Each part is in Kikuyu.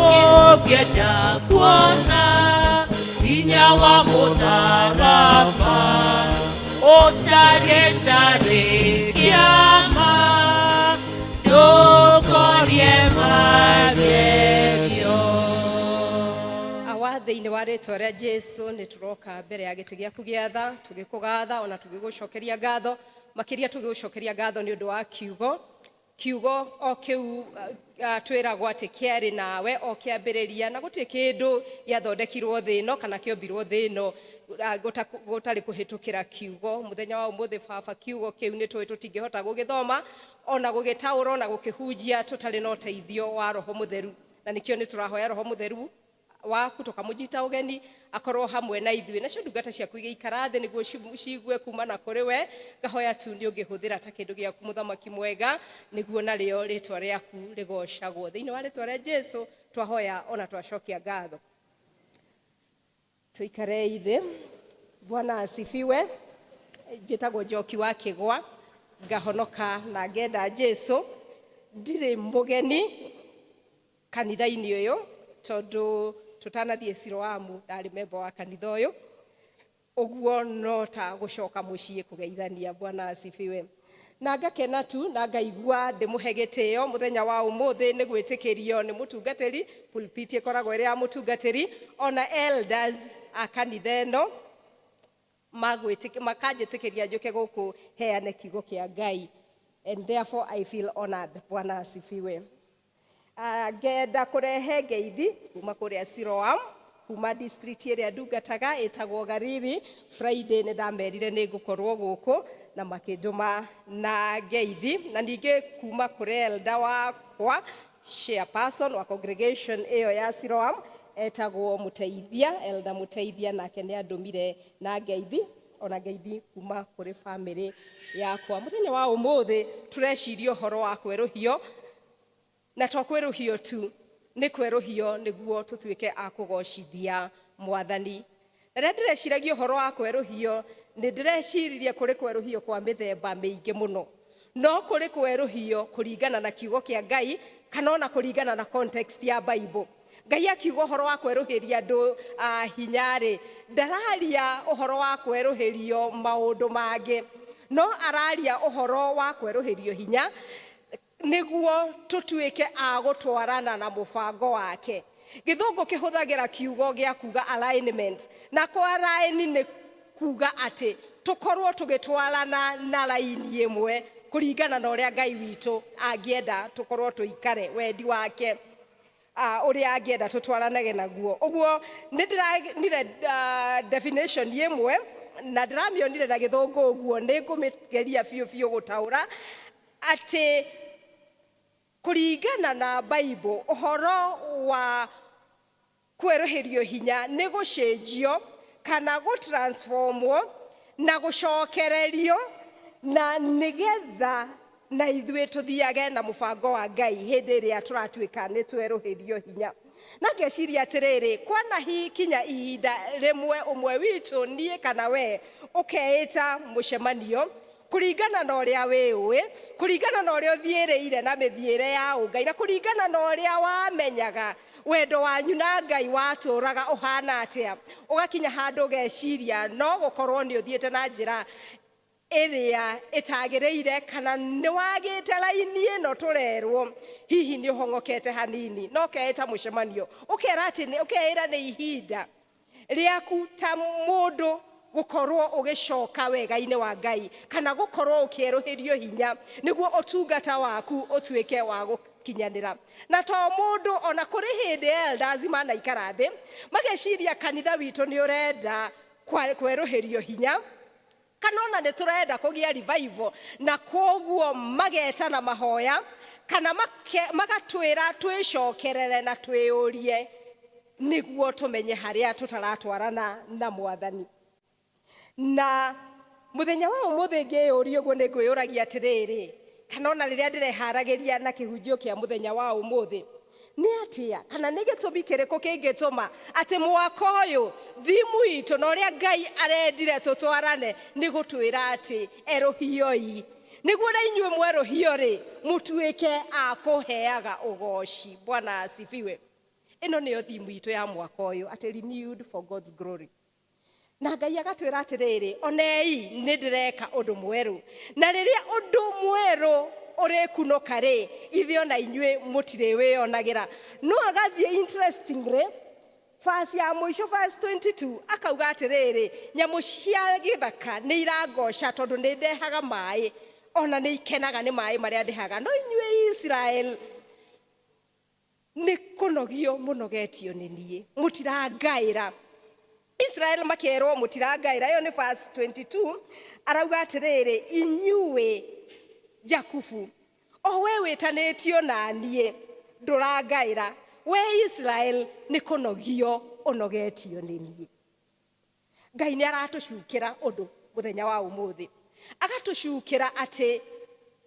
Ũngĩenda kuona hinya wa mũtharaba ũtariĩ tarĩ kĩama, ndũkorie magerio. Awa, thĩinĩ wa rĩtwa rĩa Jesu, nĩ tũroka mbere ya gĩtĩ gĩaku gĩa tha tũgĩkũgatha ona tũgĩgũcokeria ngatho, makĩria tũgĩgũcokeria ngatho nĩ ũndũ wa kiugo, kiugo o kĩu twĩragwo atĩ kĩarĩ nawe o kĩambĩrĩria, na gũtirĩ kĩndũ gĩathondekirwo thĩ ĩno kana kĩombirwo thĩ ĩno gũtarĩ kũhĩtũkĩra kiugo. Mũthenya wa ũmũthĩ, Baba, kiugo kĩu nĩ tũĩ tũtingĩhota gũgĩthoma ona gũgĩtaũra ona gũkĩhunjia tũtarĩ na ũteithio wa Roho Mũtheru, na nĩkĩo nĩ tũrahoya Roho Mũtheru waku tũkamũnyita ũgeni akorwo hamwe na ithuĩ, nacio ndungata ciaku igĩikara thĩ nĩguo ciigue kuma na kũrĩ we. Ngahoya tu nĩ ũngĩhũthĩra ta kĩndũ gĩaku, mũthamaki mwega, nĩguo narĩo rĩtwa rĩaku rĩgocagwo. Thĩinĩ wa rĩtwa rĩa Jesu twahoya ona twacokia ngatho. Tũikarei thĩ. Bwana asifiwe. Njĩtagwo Njoki wa Kĩgwa, ngahonoka na ngenda Jesu. Ndirĩ mũgeni kanitha-inĩ ũyũ, tondũ tũtanathiĩ Siloamu ndarĩ memba wa kanitha ũyũ, ũguo no ta gũcoka mũciĩ kũgeithania. Bwana asifiwe. Na ngakena tu na ngaigua ndĩmũhe gĩtĩo mũthenya wa ũmũthĩ nĩ gwĩtĩkĩrio nĩ mũtungatĩri. Pulpit ĩkoragwo ĩrĩ ya mũtungatĩri ona elders a kanitha ĩno, makanjĩtĩkĩria njũke gũkũ heane kiugo kĩa Ngai, and therefore I feel honored. Bwana asifiwe. Ngenda kũrehe ngeithi kuma kũrĩa Siloam, kuma district ĩrĩa ndungataga ĩtagwo Gariri. Friday nĩ ndamerire nĩ ngũkorwo gũkũ na makĩndũma na ngeithi, na ningĩ kuma kũrĩ elder wakwa, chairperson wa congregation ĩyo ya Siloam, etagwo Mũteithia, Elder Mũteithia, nake nĩ andũmire na ngeithi, ona ngeithi kuma kũrĩ family yakwa. Mũthenya wa ũmũthĩ tũreciria ũhoro wa kwerũhio, na to kwerũhio tu, nĩ kwerũhio nĩguo tũtuĩke a kũgocithia Mwathani. Na rĩrĩa ndĩreciragia ũhoro wa kwerũhio, nĩ ndĩreciririe kũrĩ kwerũhio kwa mĩthemba mĩingĩ mũno, no kũrĩ kwerũhio kũringana na kiugo kĩa Ngai kana ona kũringana na context ya Bible. Ngai akiuga ũhoro wa kwerũhĩria andũ hinya-rĩ, ndararia ũhoro wa kwerũhĩrio maũndũ mangĩ, no araria ũhoro wa kwerũhĩrio hinya nĩguo tũtuĩke a gũtwarana na mũbango wake. Gĩthũngũ kĩhũthagĩra kiugo gĩa kuga alignment, na kwa align nĩ kuga atĩ tũkorwo tũgĩtwarana na raini ĩmwe kũringana na ũrĩa Ngai witũ angĩenda tũkorwo tũikare, wendi wake ũrĩa angĩenda tũtwaranage naguo. Ũguo nĩ ndĩronire definition ĩmwe na ndĩramĩonire na gĩthũngũ, ũguo nĩ ngũmĩgeria biũ biũ gũtaũra atĩ kũringana na Bible, ũhoro wa kwerũhĩrio hinya nĩ gũcenjio kana gũtransformwo na gũcokererio, na nĩgetha na ithuĩ tũthiage na mũbango wa Ngai hĩndĩ ĩrĩa tũratuĩka nĩ twerũhĩrio hinya. Na ngeciria atĩrĩrĩ, kwana kinya ihinda rĩmwe ũmwe witũ, niĩ kana we, ũkeĩta mũcemanio kũringana na ũrĩa wĩũĩ, kũringana na ũrĩa ũthiĩrĩire na mĩthiĩre ya ũngai, na kũringana na ũrĩa wamenyaga wendo wanyu na Ngai watũraga ũhana atĩa, ũgakinya handũ ũgeciria no gũkorwo nĩ ũthiĩte na njĩra ĩrĩa ĩtagĩrĩire, kana nĩ wagĩte raini ĩno tũrerwo, hihi nĩ ũhong'okete hanini, no ũkeĩta mũcemanio, ũkera atĩ ũkeĩra nĩ ihinda rĩaku ta mũndũ gũkorwo ũgĩcoka wega-inĩ wa Ngai, kana gũkorwo ũkĩerũhĩrio hinya nĩguo ũtungata waku ũtuĩke wa gũkinyanĩra. Na to mũndũ, ona kũrĩ hĩndĩ elders manaikara thĩ mageciria kanitha witũ nĩ ũrenda kwerũhĩrio hinya, kana ona nĩ tũrenda kũgĩa revival, na kwoguo magetana mahoya kana magatwĩra twĩcokerere na twĩyũrie nĩguo tũmenye harĩa tũtaratwarana na Mwathani. Na mũthenya wa ũmũthĩ ngĩyũria ũguo, nĩ ngwĩyũragia atĩrĩrĩ, kana ona rĩrĩa ndĩreharagĩria na kĩhunjio kĩa mũthenya wa ũmũthĩ, nĩ atĩa kana nĩ gĩtũmi kĩrĩkũ kĩngĩtũma atĩ mwaka ũyũ thimu itũ na ũrĩa Ngai arendire tũtwarane nĩ gũtwĩra atĩ erũhioi, nĩguo na inyuĩ mwerũhio rĩ, mũtuĩke a kũheaga ũgoci. Bwana asifiwe. Ĩno nĩyo thimu itũ ya mwaka ũyũ, atĩ renewed for God's glory. Na Ngai agatwĩra atĩrĩrĩ, onei nĩ ndĩreka ũndũ mwerũ, na rĩrĩa ũndũ mwerũ ũrĩkunũka rĩ, ithuĩ ona inyuĩ mũtirĩwĩonagĩra. No agathiĩ interestingly verse ya mũico, verse 22, akauga atĩrĩrĩ, nyamũ cia gĩthaka nĩ irangoca tondũ nĩ ndehaga maĩ, ona nĩ ikenaga nĩ maĩ marĩa ndehaga, no inyuĩ Israel nĩ kũnogio mũnogetio nĩ niĩ, mũtirangaĩra. Israel makerwo mũtirangaĩra. Ĩyo nĩ verse 22. Arauga atĩrĩrĩ, inyuĩ Jakubu, o we wĩtanĩtio na niĩ, ndũrangaĩra, we Israel nĩ kũnogio ũnogetio nĩ niĩ. Ngai nĩ aratũcukĩra ũndũ mũthenya wa ũmũthĩ, agatũcukĩra atĩ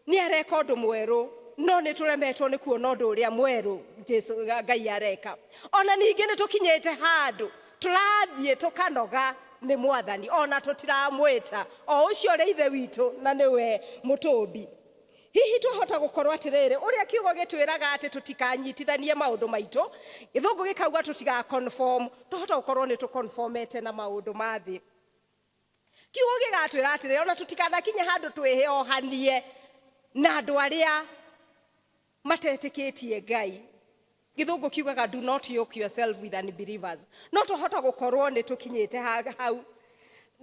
nĩ areka ũndũ mwerũ, no nĩ tũremetwo nĩ kuona ũndũ ũrĩa mwerũ Jesu Ngai areka. Ona ningĩ nĩ tũkinyĩte handũ tũrathiĩ tũkanoga nĩ Mwathani, ona tũtiramwĩta o ũcio ũrĩa Ithe witũ na nĩwe mũtũmbi. Hihi twahota gũkorwo atĩrĩrĩ, ũrĩa kiugo gĩtwĩraga atĩ tũtikanyitithanie maũndũ maitũ, gĩthũngũ gĩkauga tũtiga conform, twahota gũkorwo nĩ tũconformete na maũndũ ma thĩ. Kiugo gĩgatwĩra atĩrĩrĩ, ona tũtikanakinye handũ twĩohanie na andũ arĩa matetĩkĩtie Ngai. Gĩthũngũ kiugaga do not yoke yourself with unbelievers. No twahota gũkorwo nĩ tũkinyĩte hau,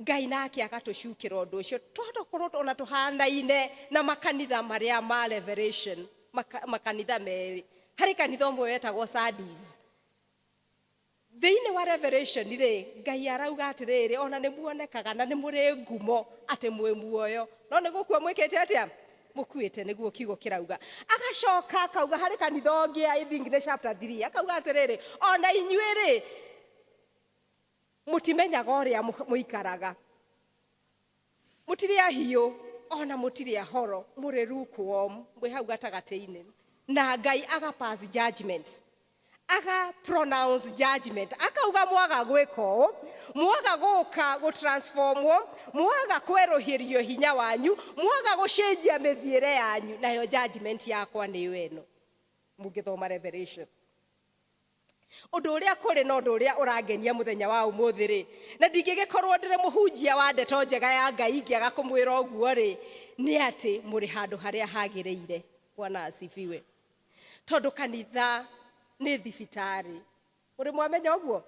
Ngai nake agatũcukĩra ũndũ ũcio. Twahota gũkorwo ona tũhanaine na makanitha marĩa ma Revelation, makanitha merĩ. Harĩ kanitha ũmwe wetagwo Sardis. Thĩinĩ wa Revelation rĩ, Ngai arauga atĩrĩrĩ, ona nĩ muonekaga na nĩ mũrĩ ngumo atĩ mwĩ muoyo, no nĩ gũkua mwĩkĩte atĩa? Mũkuĩte, nĩguo kiugo kĩrauga. Agacoka akauga harĩ kanitha ũngĩ, I think nĩ chapter 3, akauga atĩrĩrĩ, ona inyuĩ rĩ, mũtimenyaga ũrĩa mũikaraga, mũtirĩ ahiũ ona mũtirĩ ahoro, mũrĩ lukewarm, mwĩ hau gatagatĩ-inĩ. Na Ngai aga pass judgment, aga pronounce judgment, akauga mwaga gwĩka ũũ, mwaga gũka gũtransformwo, mwaga kwerũhĩrio hinya wanyu, mwaga gũcenjia mĩthiĩre yanyu, nayo judgment yakwa nĩyo ĩno. Mũngĩthoma Revelation. Ũndũ ũrĩa kũrĩ na ũndũ ũrĩa ũrangenia mũthenya wa ũmũthĩ rĩ, na ndingĩgĩkorwo ndĩrĩ mũhunjia wa ndeto njega ya Ngai ingĩaga kũmwĩra ũguo rĩ, nĩ atĩ mũrĩ handũ harĩa hagĩrĩire. Bwana asifiwe. Tondũ kanitha nĩ thibitarĩ. Mũrĩ mwamenya ũguo?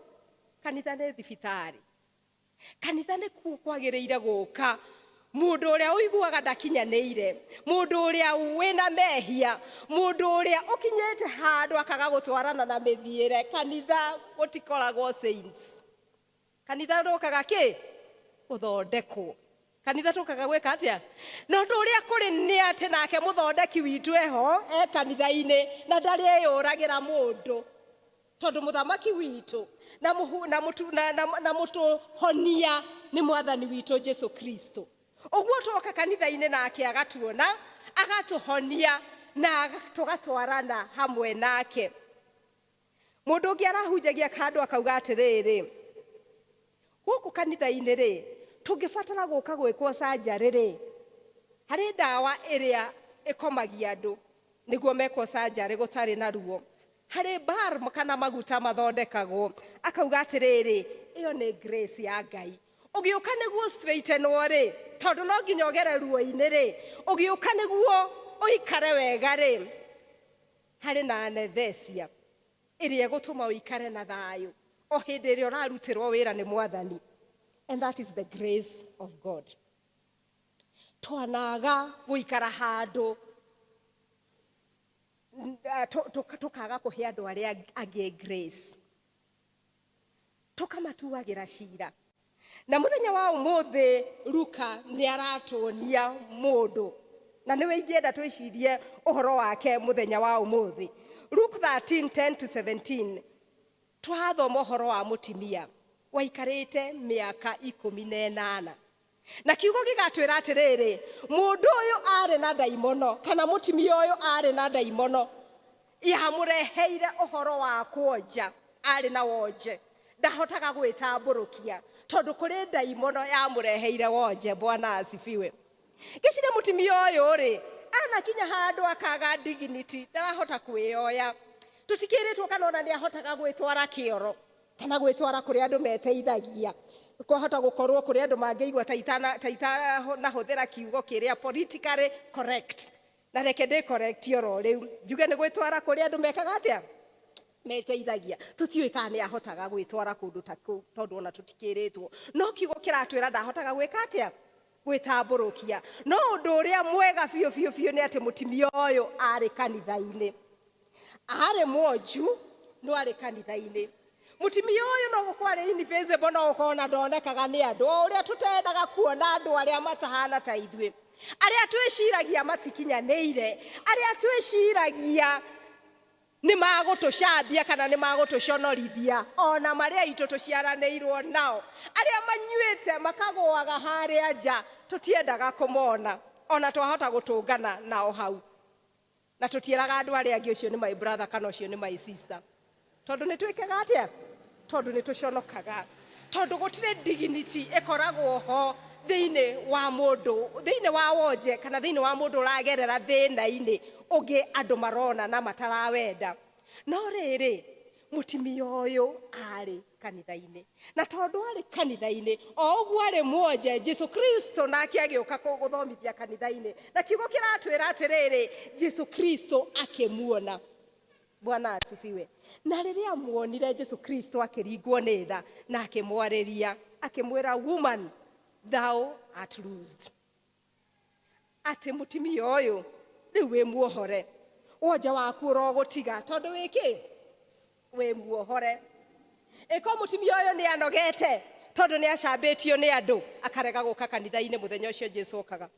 Kanitha nĩ thibitarĩ. Kanitha nĩ kuo kwagĩrĩire gũka mũndũ ũrĩa ũiguaga ndakinyanĩire, mũndũ ũrĩa wĩna mehia, mũndũ ũrĩa ũkinyĩte handũ akaga gũtwarana na mĩthiĩre. Kanitha gũtikoragwo saints. Kanitha tũkaga kĩ? Gũthondekwo. Kanitha tũkaga gwĩka atĩa? Na ũndũ ũrĩa kũrĩ nĩ atĩ nake mũthondeki witũ eho, e kanitha-inĩ, na ndarĩ eyũragĩra mũndũ, tondũ mũthamaki witũ na na mũtũhonia nĩ Mwathani witũ Jesu Kristo. Ũguo twoka kanitha-inĩ nake agatuona, agatũhonia na tũgatwarana hamwe nake. Mũndũ ũngĩ arahunjagia handũ akauga atĩrĩrĩ, gũkũ kanitha-inĩ rĩ, tũngĩbatara gũka gwĩkwo surgery rĩ, harĩ ndawa ĩrĩa ĩkomagia andũ nĩguo mekwo surgery gũtarĩ na ruo, harĩ balm kana maguta mathondekagwo. Akauga atĩrĩrĩ, ĩyo nĩ grace ya Ngai. Ũgĩũka nĩguo straightenwo rĩ, tondũ no nginya ũgere ruo-inĩ rĩ, ũgĩũka nĩguo ũikare wega rĩ, harĩ na anesthesia ĩrĩa ĩgũtũma ũikare na thayũ o hĩndĩ ĩrĩa ũrarutĩrwo wĩra nĩ Mwathani. And that is the grace of God. Twanaga gũikara handũ tũkaga kũhe andũ arĩa angĩ grace, tũkamatuagĩra cira. Na mũthenya wa ũmũthĩ Luka nĩ aratuonia mũndũ, na nĩwe ingĩenda twĩcirie ũhoro wake mũthenya wa ũmũthĩ. Luke 13:10 to 17, twathoma ũhoro wa mũtimia waikarĩte mĩaka 18, na kiugo gĩgatwĩra atĩrĩrĩ, mũndũ ũyũ arĩ na ndaimono, kana mũtimia ũyũ arĩ na ndaimono yamũreheire ũhoro wa kuonja, arĩ na wonje, ndahotaga gwĩtambũrũkia tondũ kũrĩ ndaimono yamũreheire wonje. Bwana asifiwe. Ngĩciria mũtimia ũyũ rĩ, anakinya handũ akaga dignity, ndarahota kwĩyoya. Tũtikĩrĩtwo kana ona nĩ ahotaga gwĩtwara kĩoro kana gwĩtwara kũrĩa andũ meteithagia. Kwahota gũkorwo kũrĩ andũ mangĩigua ta itanahũthĩra kiugo kĩrĩa politically correct, na reke ndĩ correct oro rĩu njuge nĩ gwĩtwara kũrĩa andũ mekaga atĩa, meteithagia. Tũtiũĩ kana nĩ ahotaga gwĩtwara kũndũ ta kũu, tondũ ona tũtikĩrĩtwo, no kiugo kĩratwĩra ndahotaga gwĩka atĩa, gwĩtambũrũkia. No ũndũ ũrĩa mwega biũ biũ biũ nĩ atĩ mũtumia ũyũ arĩ kanitha-inĩ, arĩ mwonju no arĩ kanitha-inĩ. Mũtumia ũyũ no gũkorwo arĩ invisible, no gũkorwo na ndonekaga nĩ andũ, o ũrĩa tũtendaga kuona andũ arĩa matahana ta ithuĩ, arĩa twĩciragia matikinyanĩire, arĩa twĩciragia nĩ magũtũcambia kana nĩ magũtũconorithia, ona marĩa aitũ tũciaranĩirwo nao, arĩa manyuĩte makagũaga harĩa nja, tũtiendaga kũmona, ona twahota gũtũngana nao hau, na tũtiĩraga andũ arĩa angĩ ũcio nĩ my brother kana ũcio nĩ my sister, tondũ nĩ twĩkaga atĩa, tondũ nĩ tũconokaga, tondũ gũtirĩ dignity ĩkoragwo ho thĩinĩ wa mũndũ, thĩinĩ wa wonje kana thĩinĩ wa mũndũ ũragerera thĩna-inĩ ũngĩ andũ marona na matarawenda. No rĩrĩ, mũtumia ũyũ arĩ kanitha-inĩ, na tondũ arĩ kanitha-inĩ o ũguo arĩ mwonje, Jesu Kristo nake agĩũka gũthomithia kanitha-inĩ, na kiugo kĩratwĩra atĩrĩrĩ, Jesu Kristo akĩmuona. Bwana asifiwe. Na rĩrĩa amuonire Jesu Kristo akĩringwo nĩ tha na akĩmwarĩria, akĩmwĩra, woman, thou art loosed. Atĩ mũtumia ũyũ rĩu wĩ muohore, wonje waku ũrogũtiga, tondũ wĩ kĩ, wĩ muohore. Ĩko mũtumia ũyũ nĩ anogete, tondũ nĩ acambĩtio nĩ andũ, akarega gũka kanitha-inĩ mũthenya ũcio Jesu okaga.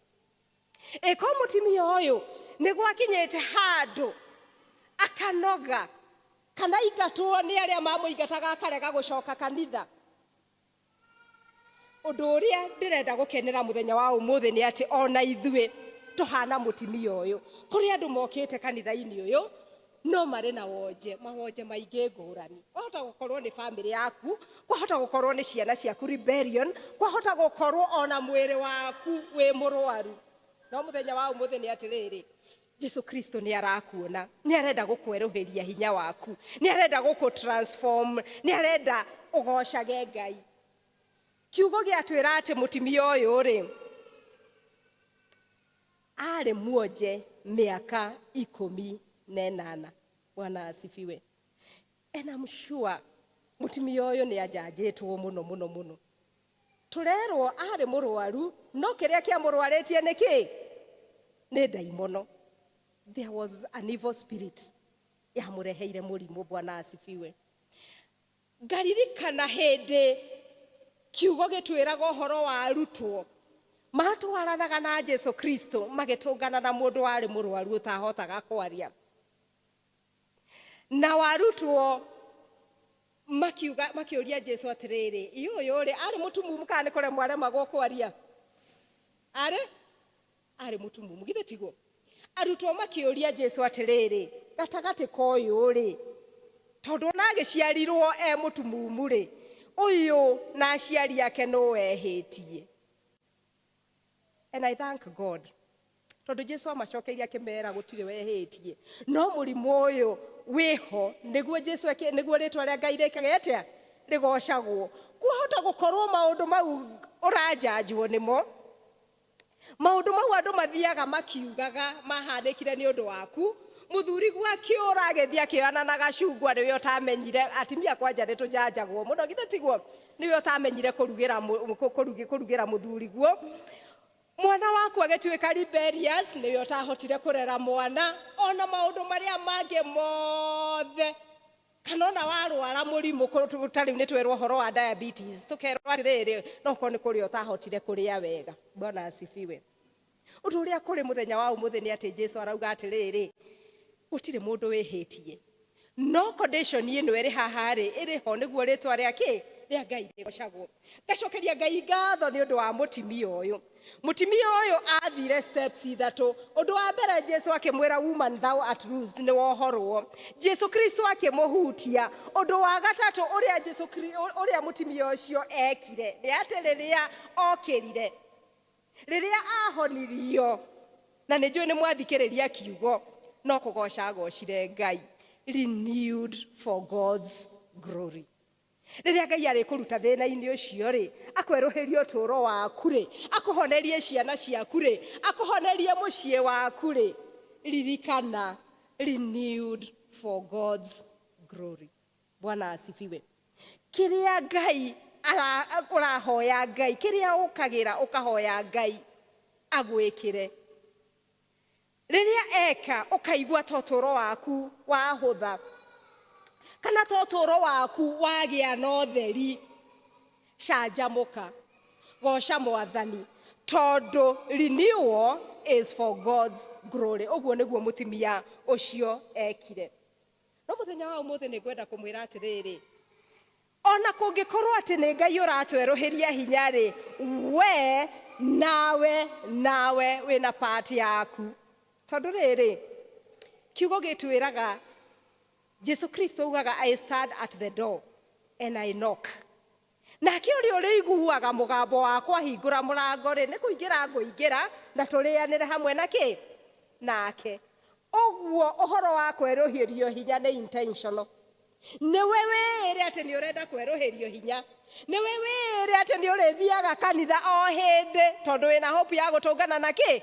Ĩko mũtumia ũyũ nĩ gwakinyĩte handũ akanoga, kana ingatwo nĩ arĩa mamũingataga, akarega gũcoka kanitha. Ũndũ ũrĩa ndĩrenda gũkenera mũthenya wa ũmũthĩ nĩ atĩ ona ithuĩ tũhana mũtumia ũyũ. Kũrĩ andũ mokĩte kanitha-inĩ ũyũ no marĩ na wonje, mawonje maingĩ ngũrani. Kwahota gũkorwo nĩ bamĩrĩ yaku, kwahota gũkorwo nĩ ciana ciaku rebellion, kwahota gũkorwo ona mwĩrĩ waku wĩ mũrwaru. No mũthenya wa ũmũthĩ nĩ atĩrĩrĩ, Jesu Kristo nĩ arakuona, nĩ arenda gũkwerũhĩria hinya waku, nĩ arenda gũkũ transform, nĩ arenda ũgocage Ngai. Kiugo gĩatwĩra atĩ mũtumia ũyũ rĩ, arĩ muonje mĩaka 18. Bwana asifiwe. And I'm sure mũtumia ũyũ nĩ anjanjĩtwo mũno mũno mũno. Tũrerwo arĩ mũrwaru, no kĩrĩa kĩamũrwarĩtie nĩ kĩ? Nĩ ndaimono. There was an evil spirit yamũreheire mũrimũ. Bwana asifiwe. Ngaririkana hĩndĩ kiugo gĩtwĩraga ũhoro wa arutwo matwaranaga na Jesu Kristo, magĩtũngana na mũndũ warĩ mũrwaru ũtahotaga kwaria, na warutwo makiuga, makĩũria Jesu atĩrĩrĩ, ĩ ũyũ rĩ arĩ mũtumumu kana nĩ kũremwo aremagwo kwaria? Arĩ mũtumumu, githĩ tiguo? Arutwo makĩũria Jesu atĩrĩrĩ, gatagatĩ ka ũyũ rĩ, tondũ ona agĩciarirwo e mũtumumu rĩ, ũyũ na aciari ake no ehĩtie? And I thank God, tondũ Jesu amacokeirie akĩmera gũtirĩ wehĩtie, no mũrimũ ũyũ wĩho nĩguo Jesu nĩguo rĩtwa rĩa Ngai rĩkage atĩa, rĩgocagwo. Kwahota gũkorwo maũndũ mau ũranjanjwo nĩmo, maũndũ mau andũ mathiaga makiugaga mahanĩkire nĩ ũndũ waku. Mũthuri gwakĩũra agĩthiĩ akĩoyana na gacungwa, nĩwe ũtamenyire. Atumia kwanja nĩ tũjanjagwo mũno, githĩ tiguo? Nĩwe ũtamenyire kũrugĩra mũthuri guo. Mwana waku agĩtuĩka rebellious, nĩwe ũtahotire kũrera mwana, ona maũndũ marĩa mangĩ mothe. Kana ona warwara mũrimũ, ta rĩu nĩ twerwo ũhoro wa diabetes, tũkerwo atĩrĩrĩ, no korwo nĩ kũrĩa ũtahotire kũrĩa wega. Bwana asifiwe. Ũndũ ũrĩa kũrĩ mũthenya wa ũmũthĩ nĩ atĩ Jesu arauga atĩrĩrĩ, gũtirĩ mũndũ wĩhĩtie, no condition ĩno ĩrĩ haha rĩ, ĩrĩ ho nĩguo rĩtwa rĩa kĩ, rĩa Ngai rĩgocagwo. Ngacokeria Ngai ngatho nĩ ũndũ wa mũtumia ũyũ. Mũtumia ũyũ athire steps ithatũ. Ũndũ wa mbere, Jesu akĩmwĩra, woman, thou art loosed, nĩ wohorwo. Jesu Kristo akĩmũhutia. Ũndũ wa gatatũ ũrĩa Jesu ũrĩa mũtumia ũcio ekire nĩ atĩ rĩrĩa okĩrire, rĩrĩa ahonirio, na nĩ njũĩ nĩ mwathikĩrĩria kiugo, no kũgoca agocire Ngai. Renewed for God's glory. Rĩrĩa Ngai arĩkũruta thĩna-inĩ ũcio rĩ, akwerũhĩrie ũtũũro waku rĩ, akũhonerie ciana ciaku rĩ, akũhonerie mũciĩ waku rĩ, ririkana, renewed for God's glory. Bwana asifiwe. Kĩrĩa Ngai ũrahoya Ngai, kĩrĩa ũkagĩra ũkahoya Ngai agwĩkĩre, rĩrĩa eka ũkaigua ta ũtũũro waku wahũtha kana ta ũtũũro waku wagĩa na ũtheri, canjamũka, goca Mwathani, tondũ renewal is for God's glory. Ũguo nĩguo mũtumia ũcio ekire. No mũthenya wa ũmũthĩ nĩ ngwenda kũmwĩra atĩrĩrĩ, ona kũngĩkorwo atĩ nĩ Ngai ũratwerũhĩria hinya rĩ, we nawe wĩna part yaku, tondũ rĩrĩ, kiugo gĩtwĩraga, Jesu Kristo augaga, "I stand at the door and I knock." Nake ũrĩa ũrĩiguaga mũgambo wakwa hingũra mũrango rĩ, nĩ kũingĩra ngũingĩra na tũrĩanĩre hamwe na kĩ nake. Ũguo ũhoro wa kwerũhĩrio hinya nĩ intentional. Nĩwe wĩĩre atĩ nĩ ũrenda kwerũhĩrio hinya, nĩwe wĩĩre atĩ nĩ ũrĩthiaga kanitha o hĩndĩ tondũ wĩna hope ya gũtũngana na kĩ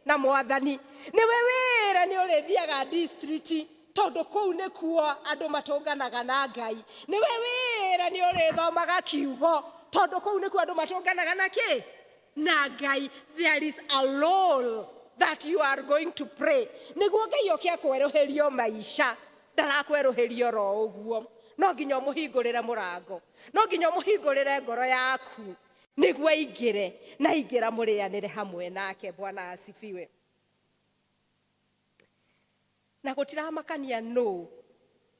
na Mwathani, nĩwe wĩĩre nĩ ũrĩthiaga district tondũ kũu nĩkuo andũ matũnganaga na Ngai, nĩwe wĩĩre nĩ ũrĩthomaga kiugo tondũ kũu nĩkuo andũ matũnganaga na kĩ na Ngai. There is a role that you are going to play nĩguo Ngai oke akwerũhĩrio maica. Ndarakwerũhĩrio ro ũguo, no nginya ũmũhingũrĩre mũrango, no nginya ũmũhingũrĩre ngoro yaku nĩguo aingĩre, na aingĩra mũrĩanĩre hamwe nake. Bwana asifiwe. Na gũtiramakania nũ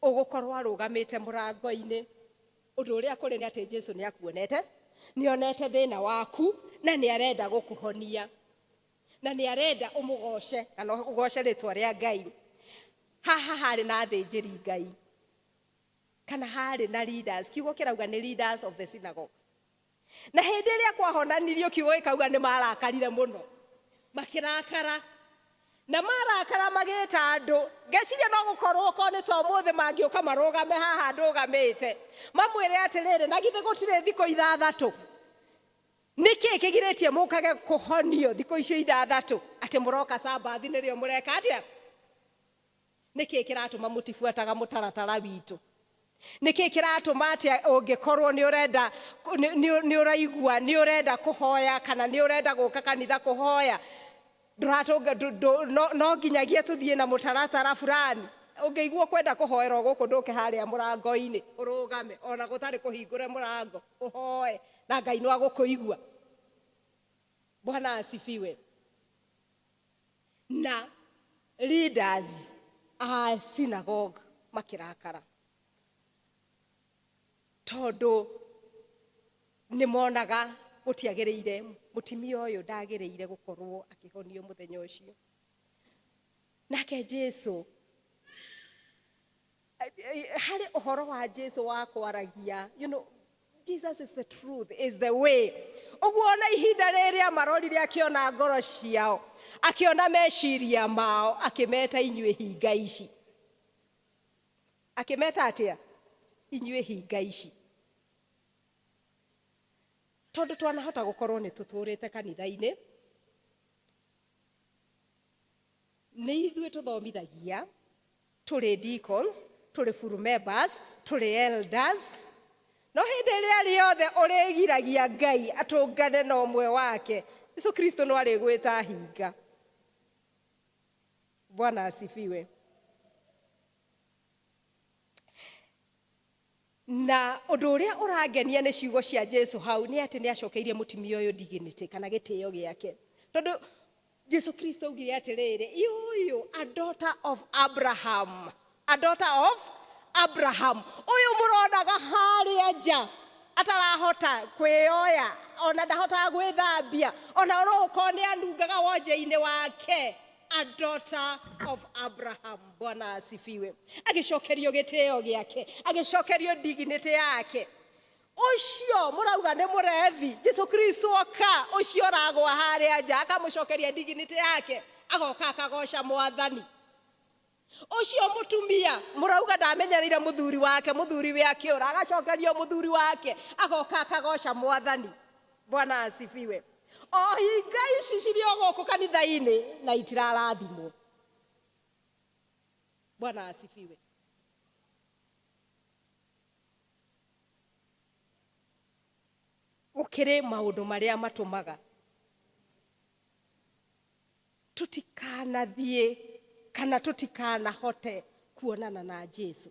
ũgũkorwo arũgamĩte mũrango-inĩ, ũndũ ũrĩa kũrĩ nĩ atĩ Jesu nĩ akuonete, nĩ onete thĩna waku na nĩ arenda gũkũhonia na nĩ arenda ũmũgoce kana ũgoce rĩtwa rĩa Ngai. Haha harĩ na athĩnjĩri Ngai kana harĩ na leaders, kiugo kĩrauga nĩ leaders of the synagogue. Na hĩndĩ ĩrĩa kwahonanirio, kiugo gĩkauga nĩ marakarire mũno, makĩrakara, na marakara magĩta andũ. Ngeciria no gũkorwo korwo nĩ ta ũmũthĩ mangĩũka marũgame haha ndũgamĩte, mamwĩre atĩrĩrĩ, na githĩ gũtirĩ thikũ 6? Nĩkĩ kĩgirĩtie mũkage kũhonio thikũ icio 6, atĩ mũroka Sambathi nĩrĩo mũreka atĩa? Nĩkĩ kĩratũma mũtibuataga mũtaratara witũ? Nĩkĩ kĩratũma atĩa ũngĩkorwo nĩ ũrenda nĩ ũraigua nĩ ũrenda kũhoya kana nĩ ũrenda gũka kanitha kũhoya, ndũratũnga no nginyagia tũthiĩ na mũtaratara fulani? Ũngĩigua kwenda kũhoerwo gũkũ, ndũke harĩa mũrango-inĩ, ũrũgame ona gũtarĩ kũhingũre mũrango, ũhoe na Ngai no agũkũigua. Bwana asifiwe. Na leaders a synagogue makĩrakara tondũ nĩ monaga gũtiagĩrĩire, mũtumia ũyũ ndagĩrĩire gũkorwo akĩhonio mũthenya ũcio. Nake Jesu, harĩ ũhoro wa Jesu wa kwaragia, Jesus is the truth, is the way. Ũguo ona ihinda rĩrĩa marorire, akĩona ngoro ciao, akĩona meciria mao, akĩmeta inyuĩ hinga ici. Akĩmeta atĩa? Inyuĩ hinga ici. Tondũ twanahota gũkorwo nĩ tũtũrĩte kanitha-inĩ, nĩ ithuĩ tũthomithagia, tũrĩ deacons, tũrĩ full members, tũrĩ elders, no hĩndĩ ĩrĩa rĩothe ũrĩgiragia Ngai atũngane na ũmwe wake, Jesu Kristo no arĩgwĩta hinga. Bwana asifiwe. Na ũndũ ũrĩa ũrangenia nĩ ciugo cia Jesu hau nĩ atĩ nĩ acokeirie mũtumia ũyũ dignity kana gĩtĩo gĩake, tondũ Jesu Kristo augire atĩrĩrĩ, ũyũ a daughter of Abraham, a daughter of Abraham, ũyũ mũronaga harĩa nja atarahota kwĩyoya, ona ndahotaga gwĩthambia, ona no ũkorwo nĩ anungaga wonje-inĩ wake, a daughter of Abraham. Bwana asifiwe. Agĩcokerio gĩtĩo gĩake, agĩcokerio dignity yake. Ũcio mũrauga nĩ mũrevi, Jesu Kristo oka, ũcio ũragwa harĩa nja, akamũcokeria dignity yake, agoka akagoca Mwathani. Ũcio mũtumia mũrauga ndamenyanĩire mũthuri wake, mũthuri we akĩũra, agacokerio mũthuri wake, agoka akagoca Mwathani. Bwana asifiwe. O hinga ici cirĩ o gũkũ kanitha-inĩ na itirarathimwo. Bwana asifiwe. Gũkĩrĩ maũndũ marĩa matũmaga tũtikanathiĩ kana tũtikanahote kuonana na Jesu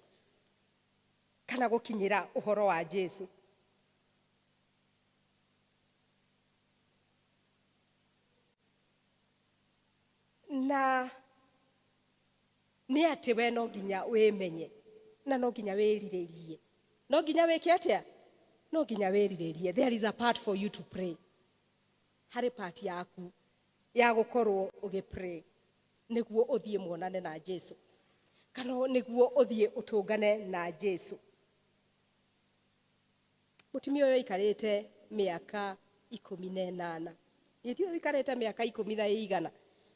kana gũkinyĩra ũhoro wa Jesu. Na nĩ atĩ we no nginya wĩmenye na no nginya wĩrirĩrie, no nginya wĩke atĩa? No nginya wĩrirĩrie. There is a part for you to pray. Harĩ part yaku ya gũkorwo ũgĩ pray nĩguo ũthiĩ muonane na Jesu kana nĩguo ũthiĩ ũtũngane na Jesu. Mũtumia ũyũ aikarĩte mĩaka 18. Niĩ ndiũĩ ũikarĩte mĩaka ikũmi na ĩigana,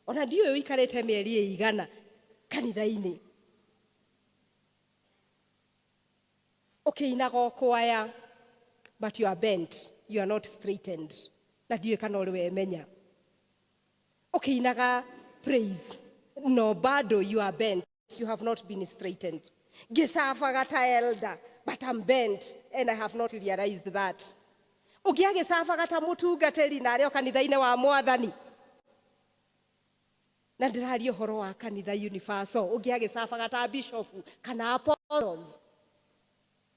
ona ndiũĩ ũikarĩte mĩeri ĩigana kanitha-inĩ ũkĩinaga o kwaya, but you are bent, you are not straightened. Na ndiũĩ kana ũrĩ wemenya ũkĩinaga praise, no bado you are bent, you have not been straightened. Ngĩcabaga ta elder, but I'm bent and I have not realized that. Ũngĩ agĩcabaga ta mũtungatĩri na arĩ o kanitha-inĩ wa Mwathani, na ndĩraria ũhoro wa kanitha universal. Ũngĩ agĩcabaga ta bishop kana apostles,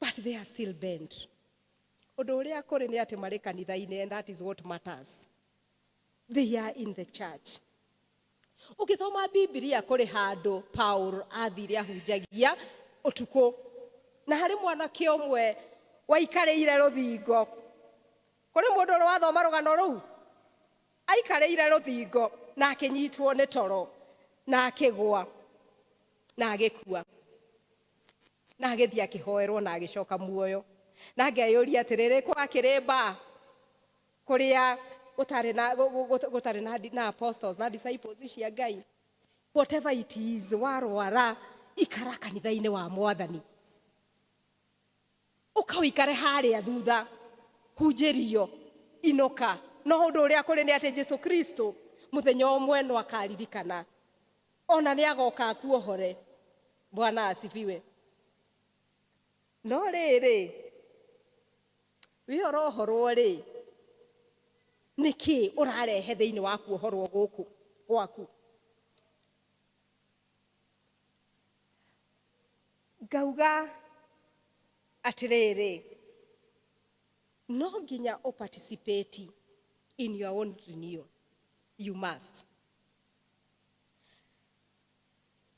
but they are still bent. Ũndũ ũrĩa kũrĩ nĩ atĩ marĩ kanitha-inĩ, and that is what matters. They are in the church. Ũgĩthoma Bibilia, kũrĩ handũ Paul athire ahunjagia ũtukũ, na harĩ mwanake ũmwe waikarĩire rũthingo. Kũrĩ mũndũ ũrĩ wathoma rũgano rũu? Aikarĩire rũthingo na akĩnyitwo nĩ toro na akĩgwa na agĩkua, na agĩthiĩ akĩhoerwo na agĩcoka muoyo. Na ngeyũria atĩrĩrĩ, kwakĩrĩ mba kũrĩa gũtarĩ na gũtarĩ na apostles na disciples cia Ngai? Whatever it is, warwara, ikara kanitha-inĩ wa Mwathani, ũka ũikare harĩa thutha, hunjĩrio, inũka. No ũndũ ũrĩa kũrĩ nĩ atĩ Jesu Kristo mũthenya ũmwe no akaririkana, ona nĩ agoka akuohore. Bwana asifiwe. No rĩrĩ, wĩ ũrohorwo rĩ, nĩkĩ ũrarehe thĩinĩ wa kuohorwo gũkũ gwaku? Ngauga atĩrĩrĩ, no nginya ũparticipate in your own renewal. You must.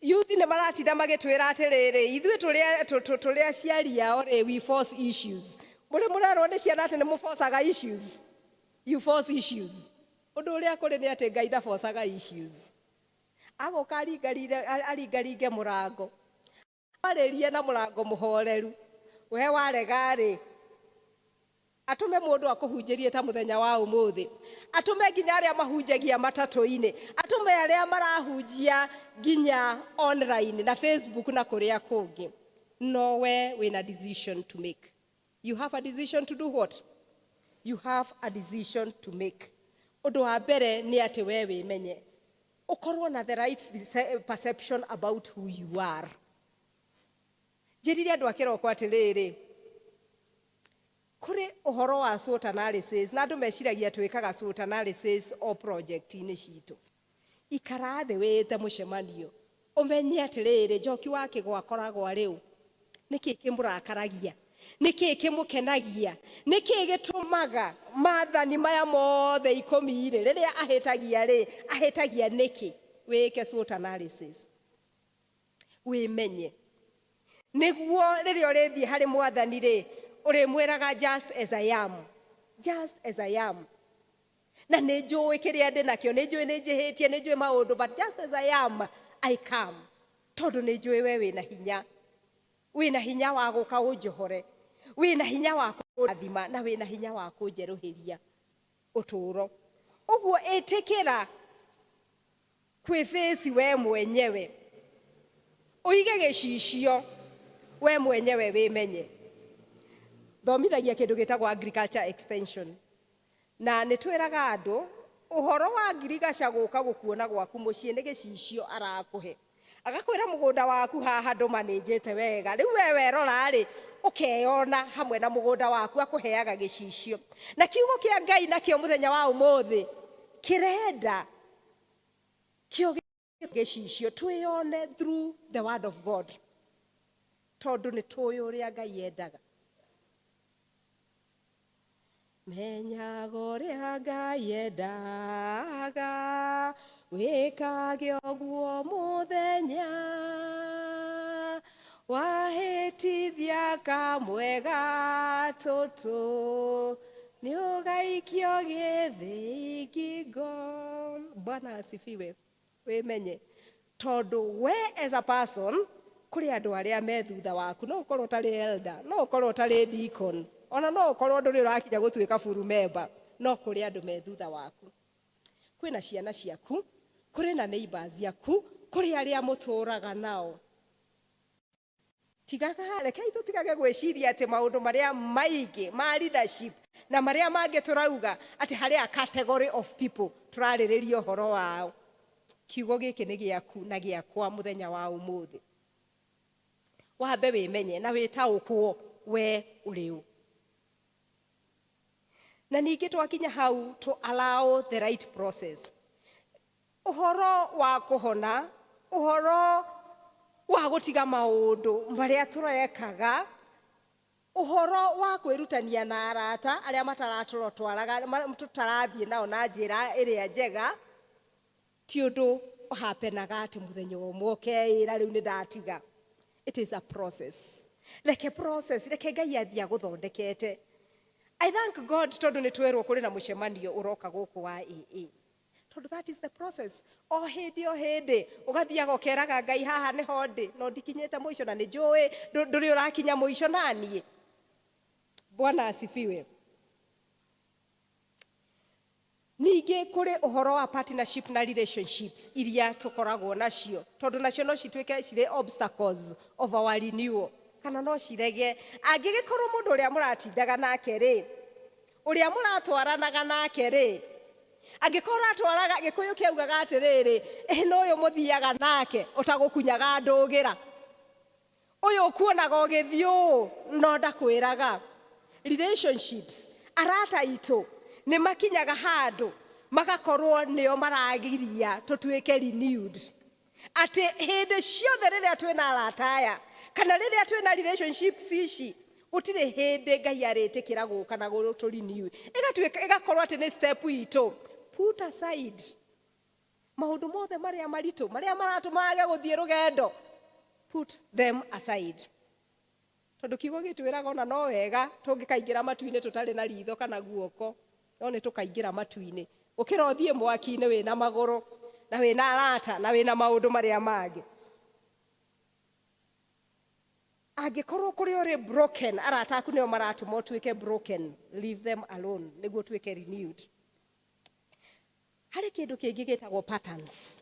Youth nĩ maratinda magĩtwĩra atĩrĩrĩ, ithuĩ tũrĩ aciari ao rĩ, we force issues. Mũrĩ mũrerwo nĩ ciana atĩ nĩ mũforcaga issues? You force issues. Ũndũ ũrĩa kũrĩ nĩ atĩ Ngai ndaforcaga issues. Agũka aringaringe mũrango, arĩrie na mũrango mũhoreru. We warega rĩ, atũme mũndũ akũhunjĩrie ta mũthenya wa ũmũthĩ, atũme nginya arĩa mahunjagia matatũ-inĩ, atũme arĩa marahunjia nginya online na Facebook na kũrĩa kũngĩ. No we wĩna decision to make. You have a decision to do what? You have a decision to make. Ũndũ wa mbere nĩ atĩ we wĩmenye, ũkorwo na the right perception about who you are. Njĩrire andũ a kĩroko atĩrĩrĩ, kũrĩ ũhoro wa SWOT analysis, na andũ meciragia twĩkaga SWOT analysis o project-inĩ citũ. Ikara thĩ, wĩte mũcemanio, ũmenye atĩrĩrĩ, Njoki wa Kĩgwa akoragwo arĩ ũ, nĩkĩ kĩmũrakaragia, nĩkĩ kĩmũkenagia, nĩkĩ gĩtũmaga maathani maya mothe 10 rĩ, rĩrĩa ahĩtagia rĩ, ahĩtagia nĩkĩ. Wĩke SWOT analysis, wĩmenye, nĩguo rĩrĩa ũrĩthiĩ harĩ Mwathani rĩ, ũrĩmwĩraga, "Just as I am, just as I am." Na nĩ njũĩ kĩrĩa ndĩ nakĩo, nĩ njũĩ nĩ njĩhĩtie, nĩ njũĩ maũndũ, but just as I am, I come, tondũ nĩ njũĩ we wĩna hinya, wĩna hinya wa gũka ũnjohore, wĩna hinya wa kũrathima, na wĩna hinya wa kũnjerũhĩria ũtũũro. Ũguo ĩtĩkĩra kwĩfĩci we mwenyewe. Ũige gĩcicio we mwenyewe wĩmenye. Thomithagia kĩndũ gĩtagwo agriculture extension, na nĩ twĩraga andũ ũhoro wa ngirigaca gũka gũkuona gwaku mũciĩ nĩ gĩcicio arakũhe, agakwĩra mũgũnda waku haha ndũmanĩnjĩte wega. Rĩu we werora rĩ, ũkeyona hamwe na mũgũnda waku, akũheaga gĩcicio. Na kiugo kĩa Ngai nakĩo mũthenya wa ũmũthĩ kĩrenda kĩo gĩcicio twĩyone through the word of God, tondũ nĩ tũĩ ũrĩa Ngai endaga. Menyaga ũrĩa Ngai endaga, wĩkage ũguo mũthenya. Wahĩtithia kamwe gatũtũ, nĩ ũgaikio gĩthĩi ngingo. Bwana asifiwe. Wĩmenye, tondũ we as a person kũrĩ andũ arĩa me thutha waku. No ũkorwo ũtarĩ elder, no ũkorwo ũtarĩ deacon, ona no ũkorwo ndũrĩ ũrakinya gũtuĩka full member, no kũrĩ andũ me thutha waku. Kwĩna ciana ciaku, kũrĩ na neighbors ciaku, kũrĩ arĩa mũtũraga nao. Tigaga, rekei tũtigage gwĩciria atĩ maũndũ marĩa maingĩ ma leadership na marĩa mangĩ tũrauga atĩ harĩ a category of people tũrarĩrĩria ũhoro wao. Kiugo gĩkĩ nĩ gĩaku na gĩakwa mũthenya wa ũmũthĩ. Wambe wĩmenye na wĩtaũkwo we ũrĩ ũ. Na ningĩ twakinya hau, to allow the right process. Ũhoro wa kũhona, ũhoro wa gũtiga maũndũ marĩa tũrekaga, ũhoro wa kwĩrutania na arata arĩa mataratũrotwaraga, tũtarathiĩ nao na njĩra ĩrĩa njega, ti ũndũ ũhapenaga atĩ mũthenya ũmwe ũkeĩra rĩu nĩ ndatiga. It is a process. Reke process, reke Ngai athiĩ agũthondekete. I thank God tondũ nĩ twerwo kũrĩ na mũcemanio ũroka gũkũ wa AA, tondũ that is the process. O hĩndĩ o hĩndĩ ũgathiaga ũkeraga Ngai, haha nĩho ndĩ, no ndikinyĩte mũico, na nĩ njũĩ ndũrĩ ũrakinya mũico naniĩ. Bwana asifiwe. Ningĩ kũrĩ ũhoro wa partnership na relationships iria tũkoragwo nacio, tondũ nacio no cituĩke cirĩ obstacles of our renewal, kana no cirege. Angĩgĩkorwo mũndũ ũrĩa mũratindaga nake rĩ, ũrĩa mũratwaranaga nake rĩ, angĩkorwo ũratwaraga, Gĩkũyũ kĩaugaga atĩrĩrĩ, ĩ no ũyũ mũthiaga nake ũtagũkunyaga ndũgĩra, ũyũ ũkuonaga ũgĩthiĩ ũũ no ndakwĩraga. Relationships, arata itũ nĩ makinyaga handũ magakorwo nĩo maragiria tũtuĩke renewed, atĩ hĩndĩ ciothe rĩrĩa twĩna arata aya kana rĩrĩa twĩna relationships ici, gũtirĩ hĩndĩ Ngai arĩtĩkĩra gũka na gũtũ renew. Ĩgatuĩka, ĩgakorwo atĩ nĩ step itũ put aside maũndũ mothe marĩa maritũ marĩa maratũma age gũthiĩ rũgendo, put them aside, tondũ kiugo gĩtwĩraga ona no wega tũngĩkaingĩra matu-inĩ tũtarĩ na ritho kana guoko, no nĩ tũkaingĩra matu-inĩ, gũkĩra ũthiĩ mwaki-inĩ wĩna magũrũ na wĩna arata na wĩna maũndũ marĩa mangĩ. Angĩkorwo kũrĩ ũrĩ broken, arata aku nĩo maratũma ũtuĩke broken, leave them alone nĩguo ũtuĩke renewed. Harĩ kĩndũ kĩngĩ gĩtagwo patterns,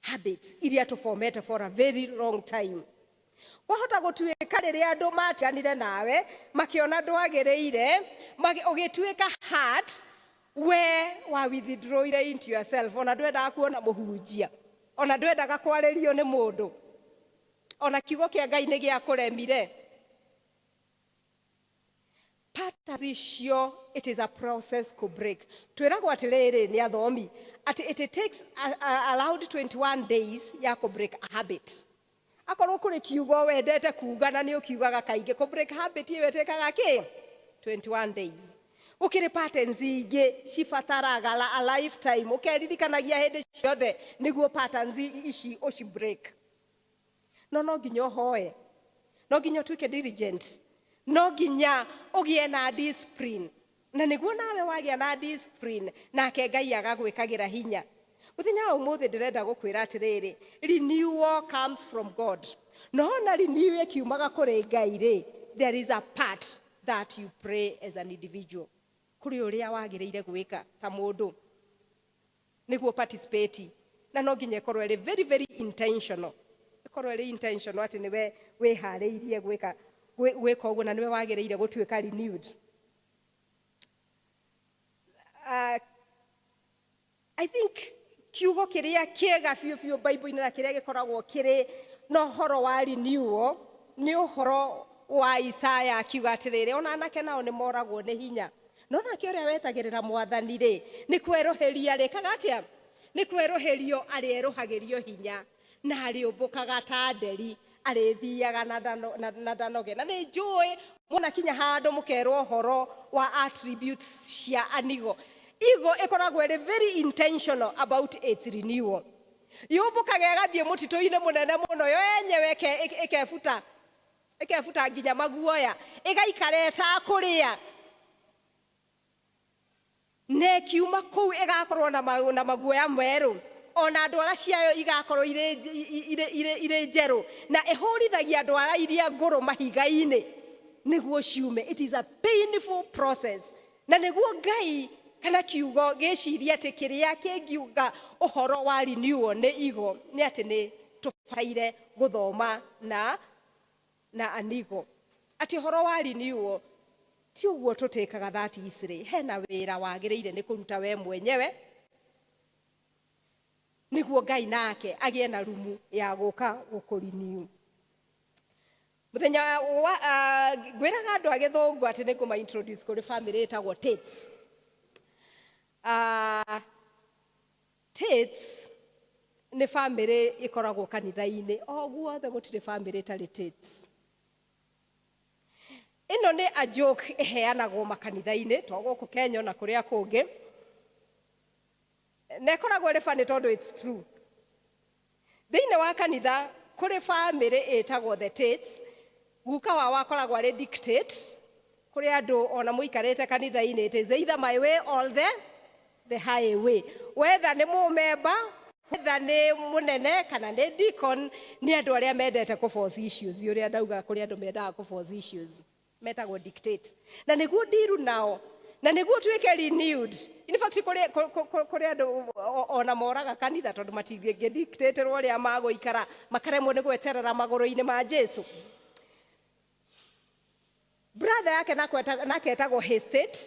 habits iria tũfomete for a very long time. Wahota gũtuĩka rĩrĩa andũ matiganire nawe, makĩona ndwagĩrĩire, ũgĩtuĩka hurt, we wa withdrawire into yourself, ona ndwendaga kuona mũhunjia, ona ndwendaga kwarĩrio nĩ mũndũ, ona kiugo kĩa Ngai nĩ gĩakũremire. Patterns icio, it is a process kũ break. Twĩragwo atĩrĩrĩ nĩ athomi atĩ it takes around 21 days ya kũ break a habit. Akorwo kũrĩ kiugo wendete kuga na nĩ ũkiugaga kaingĩ, kũ break habit ĩyo ĩtĩkaga kĩ 21 days. Gũkĩrĩ patterns ingĩ cibataraga a lifetime, ũkeririkanagia hĩndĩ ciothe nĩguo patterns ici ũci break. No nginya ũhoe, no nginya ũtuĩke diligent, no nginya ũgĩe na discipline, na nĩguo nawe wagĩa na discipline, nake Ngai agagwĩkagĩra hinya. Mũthenya wa ũmũthĩ ndĩrenda gũkwĩra atĩrĩrĩ, renewal comes from God. No ona renew ĩkiumaga kũrĩ Ngai rĩ, there is a part that you pray as an individual. Kũrĩ ũrĩa wagĩrĩire gwĩka ta mũndũ nĩguo participate, na no nginya ĩkorwo ĩrĩ very very intentional. Ĩkorwo Ĩkorwo ĩrĩ intentional atĩ nĩwe wĩharĩirie gwĩka ũguo na nĩwe wagĩrĩire gũtuĩka renewed. I think kiugo kĩrĩa kĩega biũ biũ Bible-inĩ na kĩrĩa gĩkoragwo kĩrĩ na ũhoro wa renewal nĩ ũhoro wa Isaya, akiuga atĩrĩrĩ, ona anake nao nĩ moragwo nĩ hinya, no nake ũrĩa wetagĩrĩra Mwathani rĩ, nĩ kwerũhĩria rĩkaga atĩa? Nĩ kwerũhĩrio arĩerũhagĩrio hinya, na arĩũmbũkaga ta nderi, arĩthiaga na ndanoge. Na nĩ njũĩ mwona kinya handũ mũkerwo ũhoro wa attributes cia anigo, igo ĩkoragwo ĩrĩ very intentional about its renewal. Yũmbũkaga ĩgathiĩ mũtitũ-inĩ mũnene mũno yo yenyewe, ĩkebuta nginya maguoya, ĩgaikara ĩtakũrĩa, na ĩkiuma kũu ĩgakorwo na maguoya merũ, ona ndwara ciayo igakorwo irĩ njerũ, na ĩhũrithagia ndwara iria ngũrũ mahiga-inĩ nĩguo ciume. It is a painful process. Na nĩguo Ngai kana kiugo gĩciria atĩ kĩrĩa kĩngiuga ũhoro wa renewal nĩ igo, nĩ atĩ nĩ tũbataire gũthoma na anigo atĩ ũhoro wa renewal ti ũguo tũtĩkaga that easily. Hena wĩra wagĩrĩire nĩ kũruta we mwenyewe nĩguo Ngai nake agĩe na rumu ya gũka gũkũrenew. Mũthenya wa ngwĩraga andũ a Gĩthũngũ atĩ nĩ ngũma introduce kũrĩ family ĩtagwo Tates. Tates nĩ family ĩkoragwo kanitha-inĩ o guothe, gũtirĩ family ĩtarĩ Tates. Ĩno nĩ a joke ĩheanagwo makanitha-inĩ, to gũkũ Kenya, ona kũrĩa kũngĩ, na ĩkoragwo ĩrĩ funny tondũ it's true. Thĩinĩ wa kanitha kũrĩ family ĩtagwo the Tates. Guka wao akoragwo arĩ dictate kũrĩ andũ ona mũikarĩte kanitha-inĩ. It is either my way or the highway, whether nĩ mũmemba, whether nĩ mũnene kana nĩ deacon. Nĩ andũ arĩa mendete kũ force issues. Ũrĩa ndauga, kũrĩ andũ mendaga kũ force issues metagwo dictate, na nĩguo ndiru nao na nĩguo tuĩke renewed. In fact, kũrĩ andũ ona moraga kanitha tondũ matingĩdictatĩrwo ũrĩa magũikara, makaremwo nĩ gweterera magũrũ-inĩ ma Jesu. Brother yake nake etagwo Hesitate,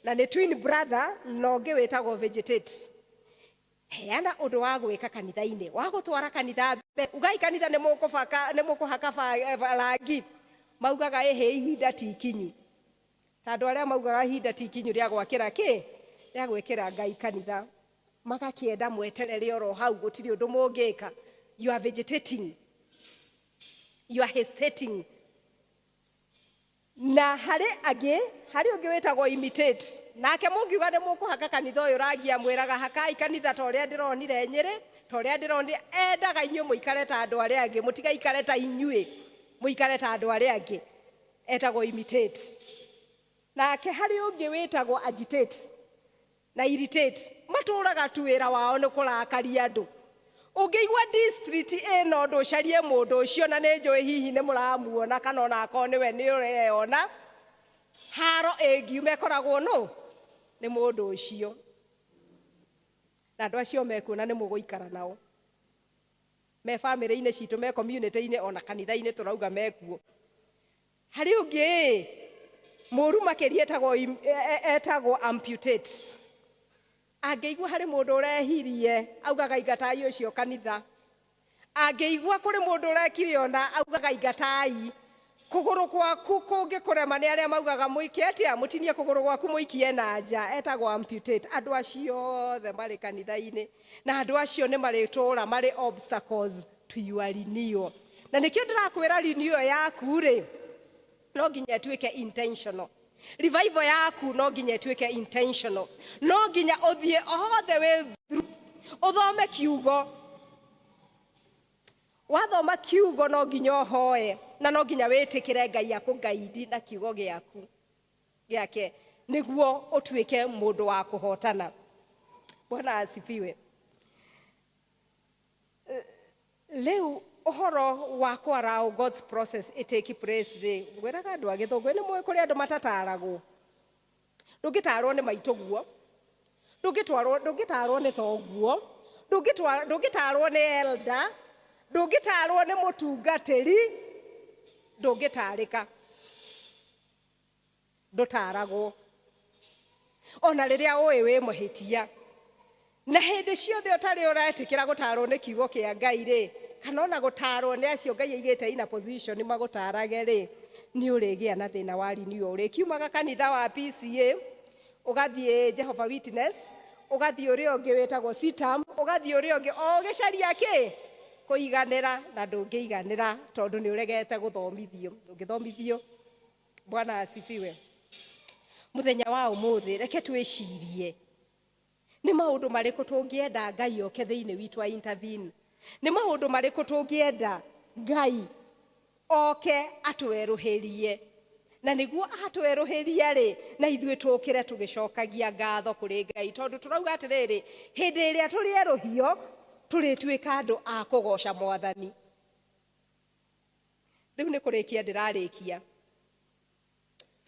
na nĩ twin brother na ũngĩ wĩtagwo Vegetate. Heana ũndũ wa gwĩka kanitha-inĩ wa gũtwara kanitha mbere, ugai kanitha nĩ mũkũbaka, nĩ mũkũhaka rangi, maugaga ĩhĩ, ihinda ti ikinyu. Ta andũ arĩa maugaga ihinda ti ikinyu rĩa gwakĩra kĩ, rĩa gwĩkĩra Ngai kanitha, magakĩenda mweterere oro hau, gũtirĩ ũndũ mũngĩka. You are vegetating, you are hesitating. Na harĩ angĩ, harĩ ũngĩ wĩtagwo Imitate. Nake mũngiuga nĩ mũkũhaka kanitha ũyũ rangi, amwĩraga hakai kanitha ta ũrĩa ndĩronire Nyĩrĩ, ta ũrĩa ndĩronire. Endaga inyuĩ mũikare ta andũ arĩa angĩ, mũtigaikare ta inyuĩ, mũikare ta andũ arĩa angĩ. Etagwo Imitate. Nake harĩ ũngĩ wĩtagwo Agitate na Irritate. Matũraga tu wĩra wao nĩ kũrakaria andũ. Ũngĩigua district ĩno ũndũ, ũcarie mũndũ ũcio, na nĩ njũĩ hihi nĩ mũramuona kana ona akorwo nĩwe nĩ ũreyona haro ĩngiuma, ĩkoragwo no nĩ mũndũ ũcio. Na andũ acio mekuo na nĩ mũgũikara nao me bamĩrĩ-inĩ citũ, me community-inĩ, ona kanitha-inĩ tũrauga mekuo. Harĩ ũngĩ mũru makĩria etagwo Amputate. Angĩigua harĩ mũndũ ũrehirie, augaga ingatai ũcio kanitha. Angĩigua kũrĩ mũndũ ũrekire ona, augaga ingatai. Kũgũrũ gwaku kũngĩkũrema, nĩ arĩa maugaga mũikie atĩa, mũtinie kũgũrũ gwaku mũikie na nja. Etagwo Amputate. Andũ acio othe marĩ kanitha-inĩ, na andũ acio nĩ marĩtũra marĩ obstacles to your renewal. Na nĩkĩo ndĩrakwĩra, renewal yaku rĩ, no nginya ĩtuĩke intentional. Revival yaku no nginya ĩtuĩke intentional. No nginya ũthiĩ all the way through, ũthome kiugo. Wathoma kiugo, no nginya ũhoe, na no nginya wĩtĩkĩre Ngai akũgaidi na kiugo gĩaku gĩake nĩguo ũtuĩke mũndũ wa kũhotana. Bwana asifiwe. Rĩu ũhoro wa kwarao God's process ĩtake place rĩ, ngwĩraga andũ a Gĩthũngũ nĩ mũĩ kũrĩ andũ matataragwo. Ndũngĩtarwo nĩ maitũguo, ndũngĩtarwo nĩ thoguo, ndũngĩtarwo nĩ elder. Ndũngĩtarwo nĩ mũtungatĩri, ndũngĩtarĩka, ndũtaragwo ona rĩrĩa ũĩ wĩ mũhĩtia. Na hĩndĩ ciothe ũtarĩ ũretĩkĩra gũtarwo nĩ kiugo kĩa Ngai rĩ, kana ona gũtarwo nĩ acio Ngai aigĩte ina position magũtarage rĩ, nĩ ũrĩgĩa na thĩna wa renewal. Ũrĩkiumaga kanitha wa PCA, ũgathiĩ Jehovah Witness, ũgathiĩ ũrĩa ũngĩ wĩtagwo CITAM, ũgathiĩ ũrĩa ũngĩ, o ũgĩcaria kĩ kũiganĩra, na ndũngĩiganĩra tondũ nĩ ũregete gũthomithio. Ndũngĩthomithio. Bwana asifiwe. Mũthenya wa ũmũthĩ reke twĩcirie nĩ maũndũ marĩkũ tũngĩenda Ngai oke thĩinĩ witũ a intervene. Nĩ maũndũ marĩkũ tũngĩenda Ngai oke atwerũhĩrie, na nĩguo atwerũhĩrie rĩ, na ithuĩ tũkĩre tũgĩcokagia ngatho kũrĩ Ngai, tondũ tũrauga atĩrĩrĩ, hĩndĩ ĩrĩa tũrĩerũhio tũrĩtuĩka andũ a kũgoca Mwathani. Rĩu nĩ kũrĩkia ndĩrarĩkia.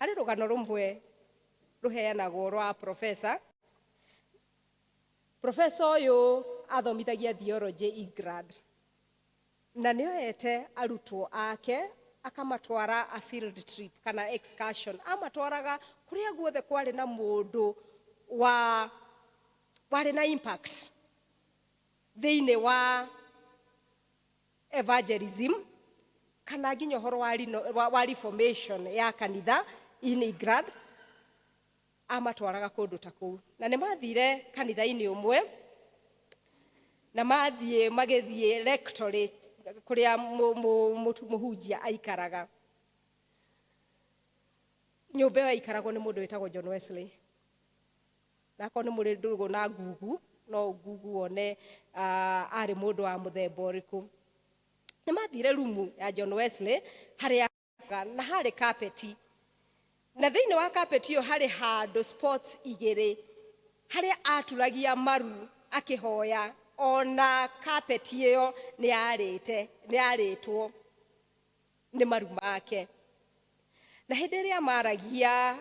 Harĩ rũgano rũmwe rũheanagwo rwa professor. Professor ũyũ athomithagia theology England, na nĩoete arutwo ake akamatwara a field trip kana excursion. Amatwaraga kũrĩa guothe kwarĩ na mũndũ wa warĩ na impact thĩinĩ wa evangelism kana nginya ũhoro wa reformation ya kanitha in England. Amatwaraga kũndũ ta kũu, na nĩ mathire kanitha-inĩ ũmwe, na mathiĩ magĩthiĩ rectory kũrĩa mũhunjia aikaraga. Nyũmba ĩyo aikaragwo nĩ mũndũ wĩtagwo John Wesley. Na akorwo nĩ mũrĩ ndũgũ na Google, no Google wone arĩ mũndũ wa mũthemba ũrĩkũ. Nĩ mathire rumu ya John Wesley harĩa na harĩ kapeti, na thĩinĩ wa kapeti ĩyo harĩ handũ spots igĩrĩ harĩa aturagia maru akĩhoya. Ona kapeti ĩyo nĩ yarĩte, nĩ yarĩtwo nĩ maru make. Na hĩndĩ ĩrĩa maragia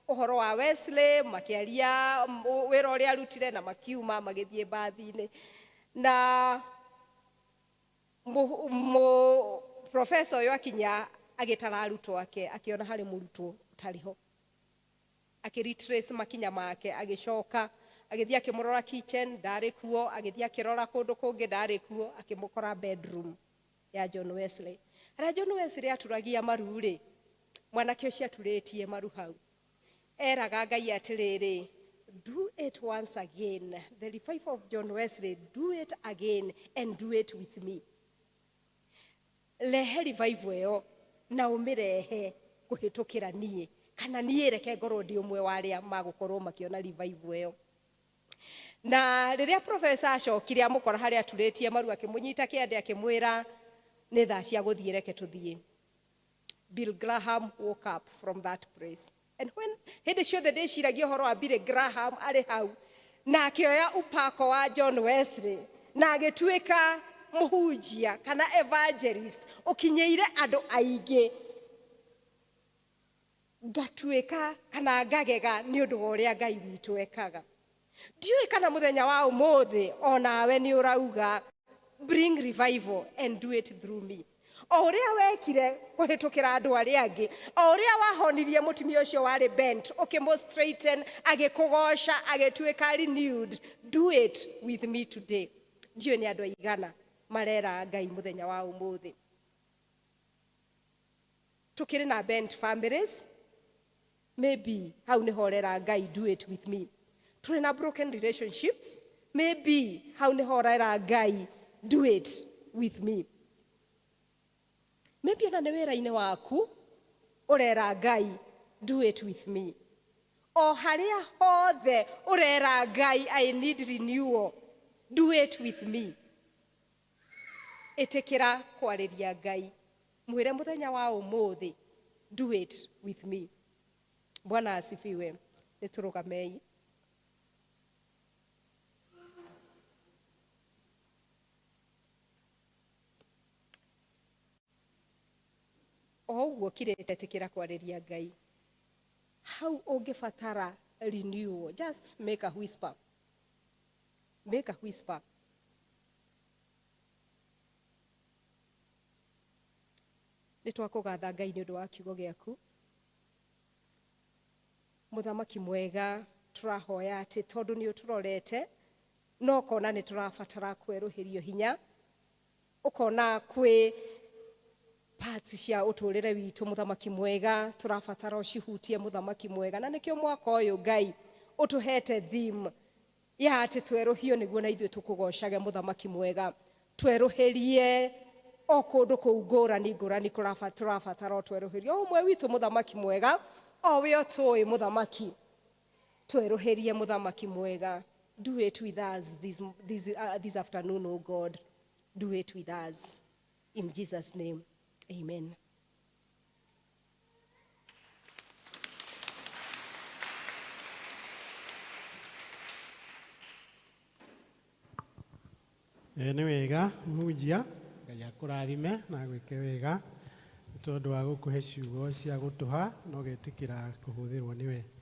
ũhoro wa Wesley, makĩaria wĩra ũrĩa arutire, na makiuma magĩthiĩ mbathi-inĩ, na professor ũyũ akinya agĩtara arutwo ake, akĩona harĩ mũrutwo ũtarĩ ho. Akĩretrace makinya make, agĩcoka agĩthiĩ akĩmũrora kitchen, ndarĩ kuo. Agĩthiĩ akĩrora kũndũ kũngĩ, ndarĩ kuo. Akĩmũkora bedroom ya John Wesley, harĩa John Wesley aturagia maru rĩ, mwanake ũcio aturĩtie maru hau eraga Ngai atĩrĩrĩ, "Do it once again, the revival of John Wesley, do it again and do it with me." Rehe revival ĩyo na ũmĩrehe kũhĩtũkĩra niĩ, kana niĩ reke ngorwo ndĩ ũmwe wa arĩa magũkorwo makĩona revival ĩyo. Na rĩrĩa professor acokire amũkora harĩa aturĩtie maru, akĩmũnyita kĩande, akĩmwĩra, "Nĩ thaa cia gũthiĩ, reke tũthiĩ." Bill Graham woke up from that place. And when hĩndĩ ciothe ndĩciragia ũhoro wa Billy Graham arĩ hau na akĩoya upako wa John Wesley na agĩtuĩka mũhunjia kana evangelist ũkinyĩire andũ aingĩ, ngatuĩka kana ngagega nĩ ũndũ wa ũrĩa Ngai witũ ekaga. Ndiũĩ kana mũthenya wa ũmũthĩ onawe nĩ ũrauga, "Bring revival and do it through me." O ũrĩa wekire kũhĩtũkĩra andũ arĩa angĩ, o ũrĩa wahonirie mũtumia ũcio warĩ bent, ũkĩmũ straighten, agĩkũgoca, agĩtuĩka renewed, do it with me today. Ndiũĩ nĩ andũ aigana marera Ngai mũthenya wa ũmũthĩ. Tũkĩrĩ na bent families, maybe hau nĩho ũrera Ngai, "Do it with me." Tũrĩ na broken relationships, maybe hau nĩho ũrera Ngai, "Do it with me." Maybe ona nĩ wĩra-inĩ waku ũrera Ngai, "Do it with me." O harĩa hothe ũrera Ngai, "I need renewal, do it with me." Ĩtĩkĩra kwarĩria Ngai, mwĩre mũthenya wa ũmũthĩ, "Do it with me." Bwana asifiwe. Nĩ tũrũgamei. O ũguo kirĩte, ĩtĩkĩra kwarĩria Ngai hau ũngĩbatara renewal. Just make a whisper, make a whisper. Nĩ twakũgatha Ngai nĩ ũndũ wa kiugo gĩaku. Mũthamaki mwega, tũrahoya atĩ tondũ nĩ ũtũrorete no ũkona nĩ tũrabatara kwerũhĩrio hinya, ũkona kwĩ parts cia ũtũrĩre witũ, mũthamaki mwega, tũrabatara ũcihutie, mũthamaki mwega. Na nĩkĩo mwaka ũyũ, Ngai, ũtũhete theme ya atĩ twerũhio nĩguo na ithuĩ tũkũgocage. Mũthamaki mwega, twerũhĩrie o kũndũ kũu ngũrani ngũrani tũrabatara o twerũhĩrio. O ũmwe witũ, mũthamaki mwega, o we ũtũĩ, mũthamaki, twerũhĩrie. Mũthamaki mwega, do it with us this afternoon, oh God. Do it with us in Jesus' name, amen. Ĩ nĩ wega, mũhunjia. Ngai akũrathime na agwĩke wega nĩ tondũ wa gũkũhe ciugo cia gũtũha na ũgetĩkĩra kũhũthĩrwo nĩwe.